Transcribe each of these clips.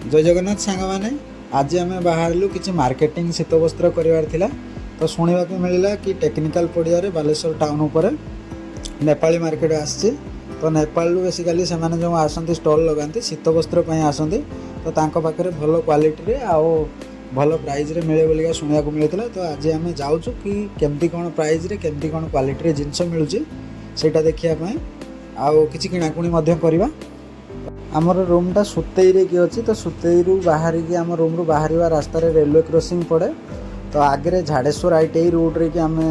ଜୟ ଜଗନ୍ନାଥ ସାଙ୍ଗମାନେ। ଆଜି ଆମେ ବାହାରିଲୁ, କିଛି ମାର୍କେଟିଂ ଶୀତବସ୍ତ୍ର କରିବାର ଥିଲା। ତ ଶୁଣିବାକୁ ମିଳିଲା କି ଟେକ୍ନିକାଲ ପଡ଼ିଆରେ, ବାଲେଶ୍ୱର ଟାଉନ୍ ଉପରେ ନେପାଳୀ ମାର୍କେଟ ଆସିଛି। ତ ନେପାଳରୁ ବେସିକାଲି ସେମାନେ ଯେଉଁ ଆସନ୍ତି, ଷ୍ଟଲ୍ ଲଗାନ୍ତି, ଶୀତବସ୍ତ୍ର ପାଇଁ ଆସନ୍ତି। ତ ତାଙ୍କ ପାଖରେ ଭଲ କ୍ୱାଲିଟିରେ ଆଉ ଭଲ ପ୍ରାଇଜ୍ରେ ମିଳେ ବୋଲିକା ଶୁଣିବାକୁ ମିଳିଥିଲା। ତ ଆଜି ଆମେ ଯାଉଛୁ କି କେମିତି କ'ଣ ପ୍ରାଇଜ୍ରେ, କେମିତି କ'ଣ କ୍ୱାଲିଟିରେ ଜିନିଷ ମିଳୁଛି, ସେଇଟା ଦେଖିବା ପାଇଁ ଆଉ କିଛି କିଣାକୁଣି ମଧ୍ୟ କରିବା। ଆମର ରୁମ୍ଟା ସୁତେଇରେ କି ଅଛି। ତ ସୁତେଇରୁ ବାହାରିକି, ଆମ ରୁମ୍ରୁ ବାହାରିବା ରାସ୍ତାରେ ରେଲୱେ କ୍ରସିଂ ପଡ଼େ। ତ ଆଗରେ ଝାଡ଼େଶ୍ୱର ଆଇଟିଆଇ ରୁଟ୍ରେ କି ଆମେ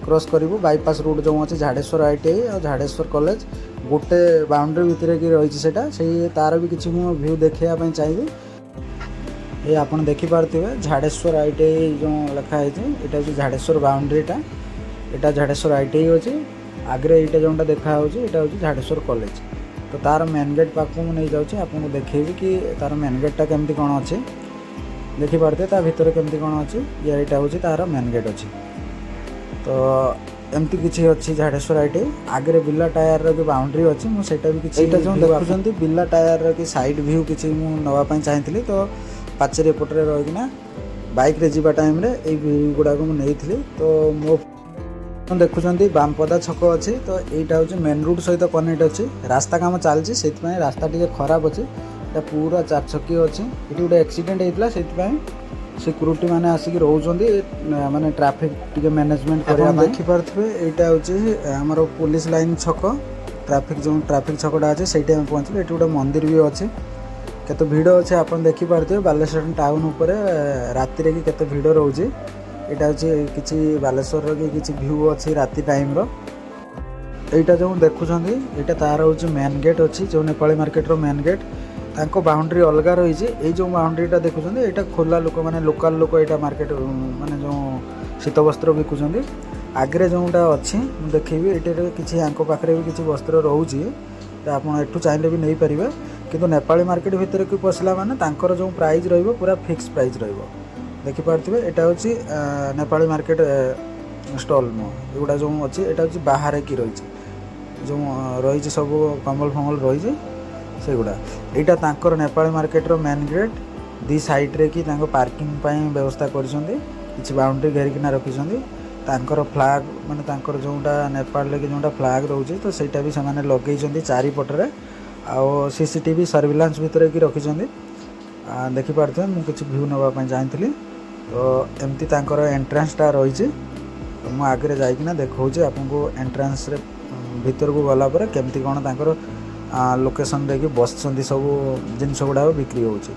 କ୍ରସ୍ କରିବୁ। ବାଇପାସ୍ ରୁଟ୍ ଯେଉଁ ଅଛି, ଝାଡ଼େଶ୍ୱର ଆଇଟିଆଇ ଆଉ ଝାଡ଼େଶ୍ୱର କଲେଜ ଗୋଟେ ବାଉଣ୍ଡ୍ରି ଭିତରେ କି ରହିଛି ସେଇଟା। ସେଇ ତାର ବି କିଛି ମୁଁ ଭ୍ୟୁ ଦେଖେଇବା ପାଇଁ ଚାହିଁବି। ଏ ଆପଣ ଦେଖିପାରୁଥିବେ, ଝାଡ଼େଶ୍ୱର ଆଇଟିଆଇ ଯେଉଁ ଲେଖା ହେଇଛି, ଏଇଟା ହେଉଛି ଝାଡ଼େଶ୍ୱର ବାଉଣ୍ଡ୍ରିଟା। ଏଇଟା ଝାଡ଼େଶ୍ୱର ଆଇଟିଆଇ ଅଛି। ଆଗରେ ଏଇଟା ଯେଉଁଟା ଦେଖାହେଉଛି, ଏଇଟା ହେଉଛି ଝାଡ଼େଶ୍ୱର କଲେଜ। ତ ତାର ମେନ୍ ଗେଟ୍ ପାଖକୁ ମୁଁ ନେଇଯାଉଛି, ଆପଣଙ୍କୁ ଦେଖେଇବି କି ତାର ମେନ୍ ଗେଟ୍ଟା କେମିତି କ'ଣ ଅଛି। ଦେଖିପାରୁଥିବେ ତା ଭିତରେ କେମିତି କ'ଣ ଅଛି। ଇଏ ଏଇଟା ହେଉଛି ତାର ମେନ୍ ଗେଟ୍ ଅଛି। ତ ଏମିତି କିଛି ଅଛି ଝାଡ଼େଶ୍ୱର ଆଇଟିଆଇ ଆଗରେ। ବିର୍ଲା ଟାୟାରର ବି ବାଉଣ୍ଡ୍ରି ଅଛି, ମୁଁ ସେଇଟା ବି କିଛି। ଏଇଟା ଯେଉଁ ଦେଖୁଛନ୍ତି, ବିର୍ଲା ଟାୟାରର କି ସାଇଡ଼୍ ଭ୍ୟୁ କିଛି ମୁଁ ନେବା ପାଇଁ ଚାହିଁଥିଲି। ତ ପାଚେରୀ ଏପଟରେ ରହିକିନା ବାଇକ୍ରେ ଯିବା ଟାଇମ୍ରେ ଏଇ ଭ୍ୟୁ ଗୁଡ଼ାକ ମୁଁ ନେଇଥିଲି। ତ ମୋ ଦେଖୁଛନ୍ତି, ବାମପଦା ଛକ ଅଛି। ତ ଏଇଟା ହେଉଛି ମେନ୍ ରୋଡ଼ ସହିତ କନେକ୍ଟ ଅଛି। ରାସ୍ତା କାମ ଚାଲିଛି, ସେଇଥିପାଇଁ ରାସ୍ତା ଟିକେ ଖରାପ ଅଛି। ଏଇଟା ପୁରା ଚାରି ଛକି ଅଛି। ଏଠି ଗୋଟେ ଆକ୍ସିଡେଣ୍ଟ ହେଇଥିଲା, ସେଇଥିପାଇଁ ସିକ୍ୟୁରିଟି ମାନେ ଆସିକି ରହୁଛନ୍ତି, ମାନେ ଟ୍ରାଫିକ୍ ଟିକେ ମ୍ୟାନେଜମେଣ୍ଟ କରିବା ପାଇଁ। ଦେଖିପାରୁଥିବେ, ଏଇଟା ହେଉଛି ଆମର ପୋଲିସ ଲାଇନ୍ ଛକ। ଟ୍ରାଫିକ୍ ଯେଉଁ ଟ୍ରାଫିକ୍ ଛକଟା ଅଛି, ସେଇଠି ଆମେ ପହଞ୍ଚିଲୁ। ଏଠି ଗୋଟେ ମନ୍ଦିର ବି ଅଛି। କେତେ ଭିଡ଼ ଅଛି ଆପଣ ଦେଖିପାରୁଥିବେ। ବାଲେଶ୍ୱର ଟାଉନ୍ ଉପରେ ରାତିରେ କି କେତେ ଭିଡ଼ ରହୁଛି। ଏଇଟା ହେଉଛି କିଛି ବାଲେଶ୍ୱରର କି କିଛି ଭ୍ୟୁ ଅଛି ରାତି ଟାଇମ୍ର। ଏଇଟା ଯେଉଁ ଦେଖୁଛନ୍ତି, ଏଇଟା ତାର ହେଉଛି ମେନ୍ ଗେଟ୍ ଅଛି, ଯେଉଁ ନେପାଳୀ ମାର୍କେଟର ମେନ୍ ଗେଟ୍। ତାଙ୍କ ବାଉଣ୍ଡ୍ରି ଅଲଗା ରହିଛି। ଏଇ ଯେଉଁ ବାଉଣ୍ଡ୍ରିଟା ଦେଖୁଛନ୍ତି, ଏଇଟା ଖୋଲା ଲୋକମାନେ, ଲୋକାଲ ଲୋକ ଏଇଟା ମାର୍କେଟ, ମାନେ ଯେଉଁ ଶୀତବସ୍ତ୍ର ବିକୁଛନ୍ତି। ଆଗରେ ଯେଉଁଟା ଅଛି ମୁଁ ଦେଖେଇବି। ଏଇଟାରେ କିଛି ୟାଙ୍କ ପାଖରେ ବି କିଛି ବସ୍ତ୍ର ରହୁଛି। ତ ଆପଣ ଏଠୁ ଚାହିଁଲେ ବି ନେଇପାରିବେ। କିନ୍ତୁ ନେପାଳୀ ମାର୍କେଟ ଭିତରକୁ ପଶିଲା ମାନେ ତାଙ୍କର ଯେଉଁ ପ୍ରାଇସ୍ ରହିବ, ପୁରା ଫିକ୍ସ ପ୍ରାଇସ୍ ରହିବ। ଦେଖିପାରୁଥିବେ, ଏଇଟା ହେଉଛି ନେପାଳୀ ମାର୍କେଟ ଷ୍ଟଲ୍ ନୁହଁ। ଏଗୁଡ଼ା ଯେଉଁ ଅଛି, ଏଇଟା ହେଉଛି ବାହାରେ କି ରହିଛି, ଯେଉଁ ରହିଛି ସବୁ କମ୍ବଳ ଫମ୍ବଳ ରହିଛି ସେଗୁଡ଼ା। ଏଇଟା ତାଙ୍କର ନେପାଳୀ ମାର୍କେଟର ମେନ୍ ଗେଟ୍। ଦି ସାଇଡ଼୍ରେ କି ତାଙ୍କ ପାର୍କିଂ ପାଇଁ ବ୍ୟବସ୍ଥା କରିଛନ୍ତି, କିଛି ବାଉଣ୍ଡ୍ରି ଘେରିକିନା ରଖିଛନ୍ତି। ତାଙ୍କର ଫ୍ଲାଗ୍, ମାନେ ତାଙ୍କର ଯେଉଁଟା ନେପାଳରେ କି ଯେଉଁଟା ଫ୍ଲାଗ୍ ରହୁଛି, ତ ସେଇଟା ବି ସେମାନେ ଲଗେଇଛନ୍ତି ଚାରିପଟରେ ଆଉ ସିସିଟିଭି ସର୍ଭିଲାନ୍ସ ଭିତରେ କି ରଖିଛନ୍ତି। ଦେଖିପାରୁଥିବେ, ମୁଁ କିଛି ଭ୍ୟୁ ନେବା ପାଇଁ ଚାହିଁଥିଲି। ତ ଏମିତି ତାଙ୍କର ଏଣ୍ଟ୍ରାନ୍ସଟା ରହିଛି। ତ ମୁଁ ଆଗରେ ଯାଇକିନା ଦେଖାଉଛି ଆପଣଙ୍କୁ, ଏଣ୍ଟ୍ରାନ୍ସରେ ଭିତରକୁ ଗଲା ପରେ କେମିତି କ'ଣ ତାଙ୍କର ଲୋକେସନ୍ ଦେଇକି ବସିଛନ୍ତି, ସବୁ ଜିନିଷ ଗୁଡ଼ାକ ବିକ୍ରି ହେଉଛି।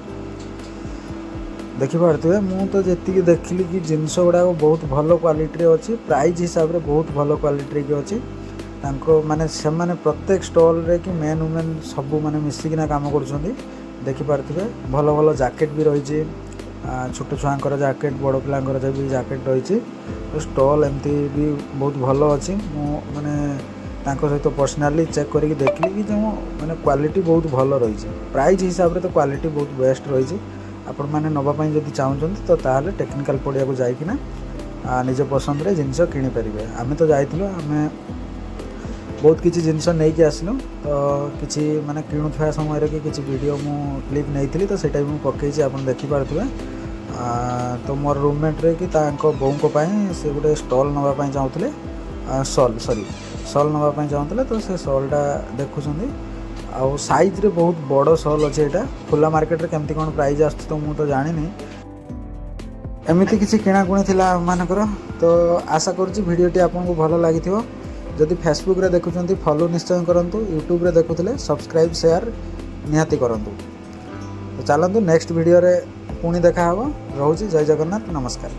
ଦେଖିପାରୁଥିବେ, ମୁଁ ତ ଯେତିକି ଦେଖିଲି କି ଜିନିଷ ଗୁଡ଼ାକ ବହୁତ ଭଲ କ୍ୱାଲିଟିରେ ଅଛି। ପ୍ରାଇଜ୍ ହିସାବରେ ବହୁତ ଭଲ କ୍ୱାଲିଟିରେ କି ଅଛି। ତାଙ୍କ ମାନେ ସେମାନେ ପ୍ରତ୍ୟେକ ଷ୍ଟଲ୍ରେ କି ମେନ୍ ଓମେନ୍ ସବୁ ମାନେ ମିଶିକିନା କାମ କରୁଛନ୍ତି। ଦେଖିପାରୁଥିବେ, ଭଲ ଭଲ ଜ୍ୟାକେଟ୍ ବି ରହିଛି। ଛୋଟ ଛୁଆଙ୍କର ଜ୍ୟାକେଟ୍, ବଡ଼ ପିଲାଙ୍କର ବି ଜ୍ୟାକେଟ୍ ରହିଛି। ତ ଷ୍ଟଲ୍ ଏମିତି ବି ବହୁତ ଭଲ ଅଛି। ମୁଁ ମାନେ ତାଙ୍କ ସହିତ ପର୍ସନାଲି ଚେକ୍ କରିକି ଦେଖିଲି କି ଯେଉଁ ମାନେ କ୍ୱାଲିଟି ବହୁତ ଭଲ ରହିଛି। ପ୍ରାଇଜ୍ ହିସାବରେ ତ କ୍ୱାଲିଟି ବହୁତ ବେଷ୍ଟ ରହିଛି। ଆପଣମାନେ ନେବା ପାଇଁ ଯଦି ଚାହୁଁଛନ୍ତି, ତ ତାହେଲେ ଟେକ୍ନିକାଲ ପଡ଼ିଆକୁ ଯାଇକିନା ନିଜ ପସନ୍ଦରେ ଜିନିଷ କିଣିପାରିବେ। ଆମେ ତ ଯାଇଥିଲୁ, ଆମେ ବହୁତ କିଛି ଜିନିଷ ନେଇକି ଆସିଲୁ। ତ କିଛି ମାନେ କିଣୁଥିବା ସମୟରେ କି କିଛି ଭିଡ଼ିଓ ମୁଁ କ୍ଲିପ୍ ନେଇଥିଲି, ତ ସେଇଟା ବି ମୁଁ ପକେଇଛି, ଆପଣ ଦେଖିପାରୁଥିବେ। ତ ମୋର ରୁମମେଟ୍ରେ କି ତାଙ୍କ ବୋଉଙ୍କ ପାଇଁ ସେ ଗୋଟେ ଷ୍ଟଲ୍ ନେବା ପାଇଁ ଚାହୁଁଥିଲେ, ସଲ୍, ସରି, ସଲ୍ ନେବା ପାଇଁ ଚାହୁଁଥିଲେ। ତ ସେ ସଲ୍ଟା ଦେଖୁଛନ୍ତି ଆଉ ସାଇଜ୍ରେ ବହୁତ ବଡ଼ ସଲ୍ ଅଛି ଏଇଟା। ଖୋଲା ମାର୍କେଟରେ କେମିତି କ'ଣ ପ୍ରାଇଜ୍ ଆସୁଛି, ତ ମୁଁ ତ ଜାଣିନି। ଏମିତି କିଛି କିଣାକୁଣି ଥିଲା ଆମମାନଙ୍କର। ତ ଆଶା କରୁଛି ଭିଡ଼ିଓଟି ଆପଣଙ୍କୁ ଭଲ ଲାଗିଥିବ। ଯଦି ଫେସବୁକ୍ରେ ଦେଖୁଛନ୍ତି, ଫଲୋ ନିଶ୍ଚୟ କରନ୍ତୁ। ୟୁଟ୍ୟୁବରେ ଦେଖୁଥିଲେ ସବସ୍କ୍ରାଇବ୍, ସେୟାର ନିହାତି କରନ୍ତୁ। ତ ଚାଲନ୍ତୁ, ନେକ୍ସଟ ଭିଡ଼ିଓରେ ପୁଣି ଦେଖା ହେବ। ରହୁଛି, ଜୟ ଜଗନ୍ନାଥ, ନମସ୍କାର।